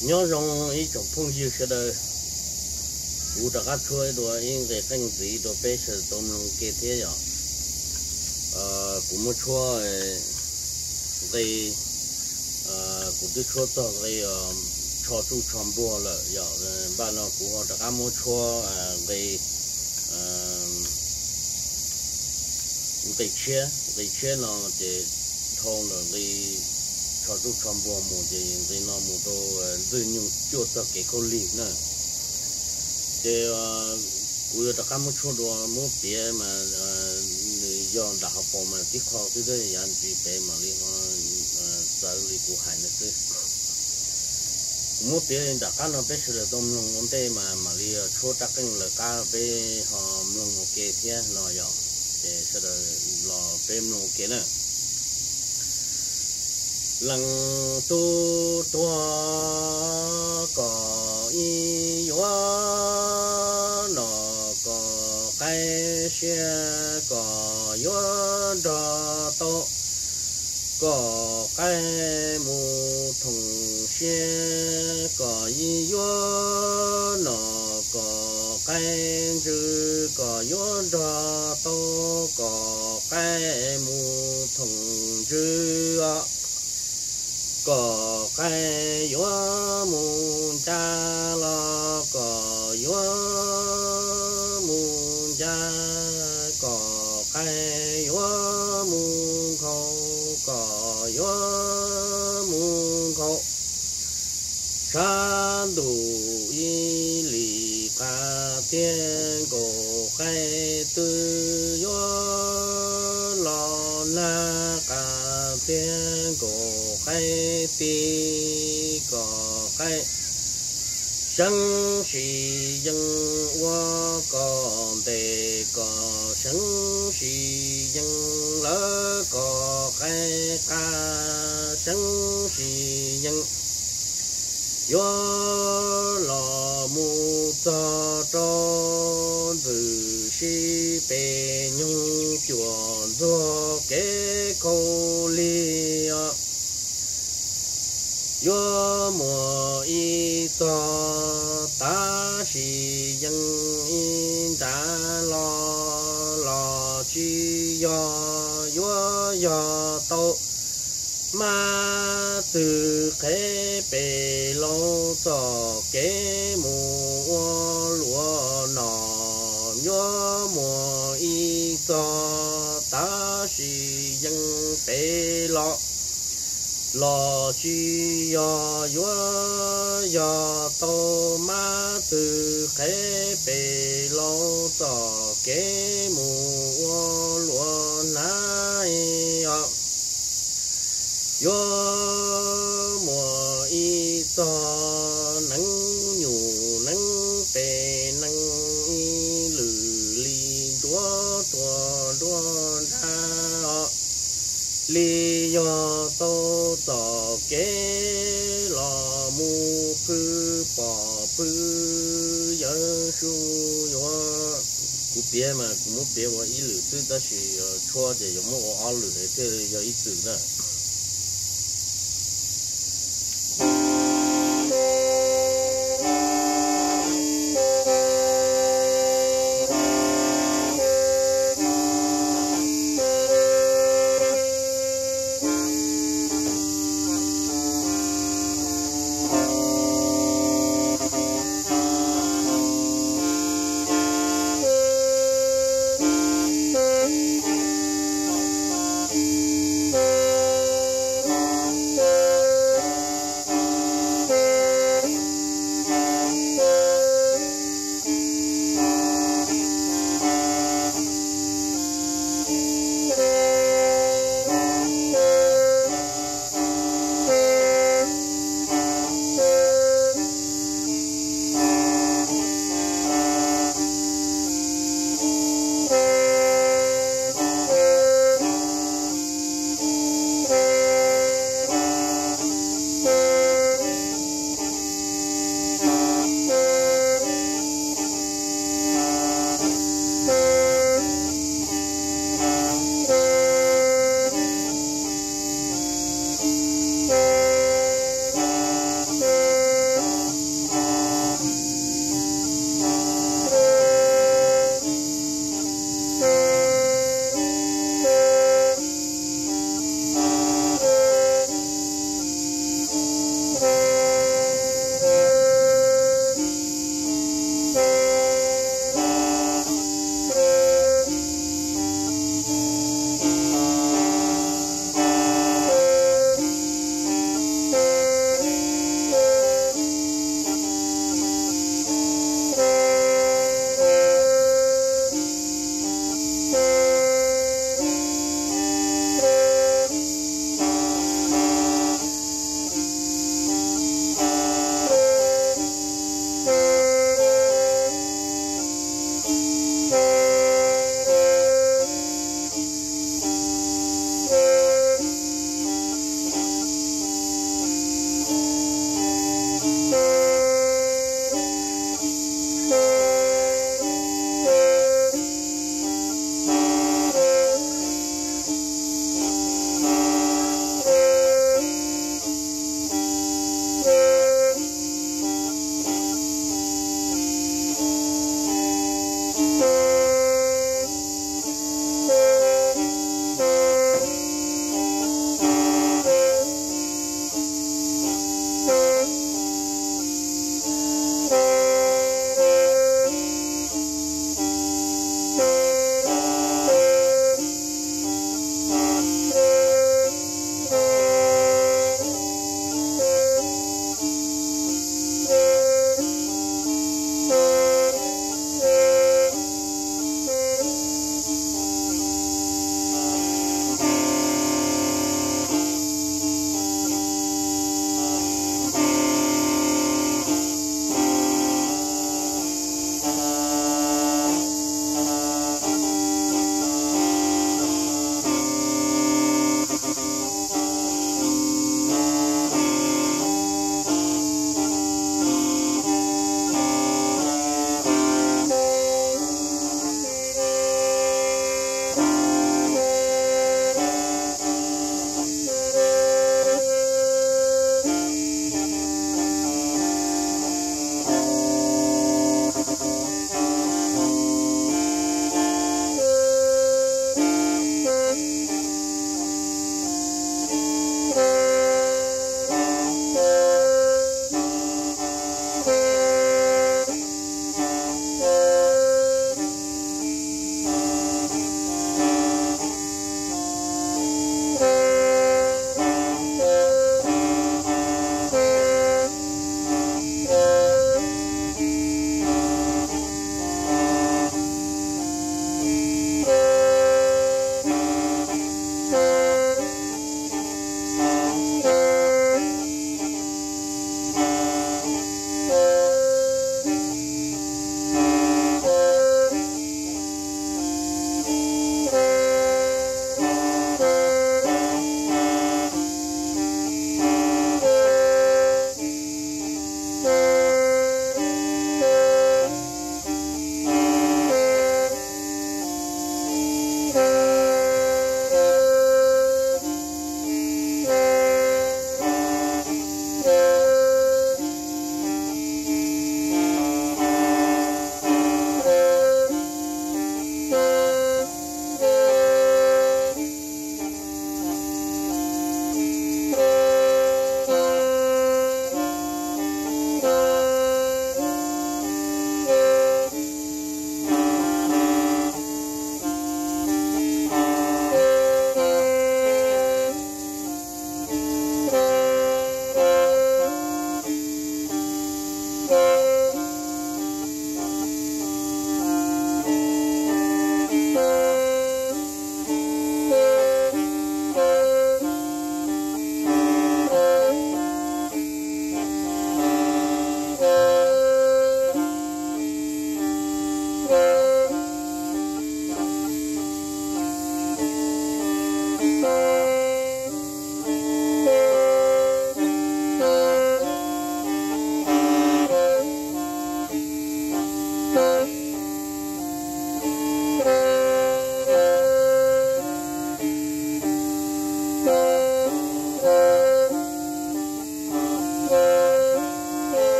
Nyob zoo ib tsoom phooj ywg sawv daws, kuv rov qab tshuab dua ib nqe qeej ntxiv rau peb sawv daws tau mloog ke thiab yom. Kuv muab tshuab nqe, kuv twb tshuab txog nqe tsho tsuj tsho npuag lawm yom, npaj no kuv ho rov qab muab tshuab nqe nqe tshiab, nqe tshiab no ces dhau ntawm nqe tsho tsuj tsho npuag mus ces nqe no mus rau Ntxwj Nyoog Cuaj Txog Kev Khaub Lig na. Ces kuv yuav rov qab muab tshuab dua muab piav mas nws yog nram hauv paus mas tib qho xwb, yav ntxiv pem mam li ho txawv li kuv hais no xwb. Kuv muab piav li nram qab no peb sawv daws tau mloog ua ntej mas mam li tshuab rab qeej lawv qab peb ho mloog ua ke thiab no yom. Ces sawv daws los peb mloog ua ke na. Leej tub tuag kom ib yuav nom, kom qaib siab kom yuav nrog tau, kom qaib mus thoom siab kom ib yuav nom, kom qaib ntsws kom yuav nrog tau, kom qaib mus thoom ntsws os. Kom qaib yuav mus ncaj los kom yuav mus ncaj, kom qaib yuav mus nkhaus kom yuav mus nkhaus. Sab ntuj ib lim qab tiag nkaus qaib twb yuav los nag, qab tiag nkaus qaib ti, kom qaib seeb sis yeej ua kom ntes, kom seeb sis yeej lawv kom qaib qab seeb sis yeej yuav los mus txog rau ntxwm sib pes nyoog cuam ntxuag kev khaub lig os. Yuav muaj ib txog tab sis yeej ib nrab los, los tsis yog yuav yog tau mab txwg qhev pem laus txoj kev mus ua luam nom. Yuav muaj ib txog tab sis yeej pem los, los tsis yog yuav yog tau mab txwg qhev pem laus txoj kev mus ua luam hnav os. Yuav muaj ib txog neeb nyuj neeb pem neeg ib lwm li ntsuav tuaj nruab nrab os. Li yog tau txoj kev los mus pw pom pw yawm su yuav. Kuv piav mas kuv muab piav ua ib lwm xwb tab sis tshuab ces yuav muab ua ob lwm thiaj yog ib txwm na.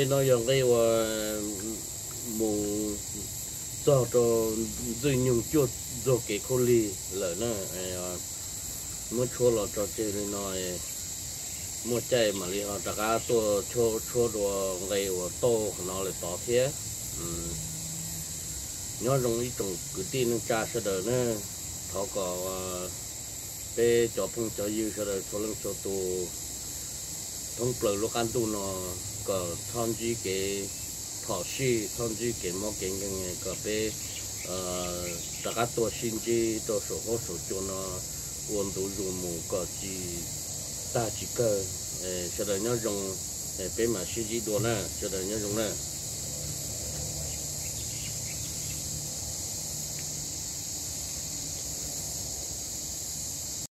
Nqe no yog nqe uas mus txog rau Ntxwj Nyoog cuaj ntxuag kev khuj lig lawm na. Muab tshuab los tso tseg li no, muaj caij mam li ho rov qab tuaj tshuab dua nqe uas tauj qhov no lawm tod thiab. Nyob zoo ib tsoom kwv tij neej tsa sawv daws na, thov kom peb cov phooj cov ywg sawv daws txhua leej txhua tus thoob plaws lub qab ntuj no kom txhob ntsib kev phom sij, txhob ntsib kev mob kev nkeeg, kom peb rov qab tuaj sib ntsib rau saum huab saum cua no ua ntu zus mus kom tsis tag tsis kawg. Sawv daws nyob zoo, peb mam sib ntsib dua na, sawv daws nyob zoo na.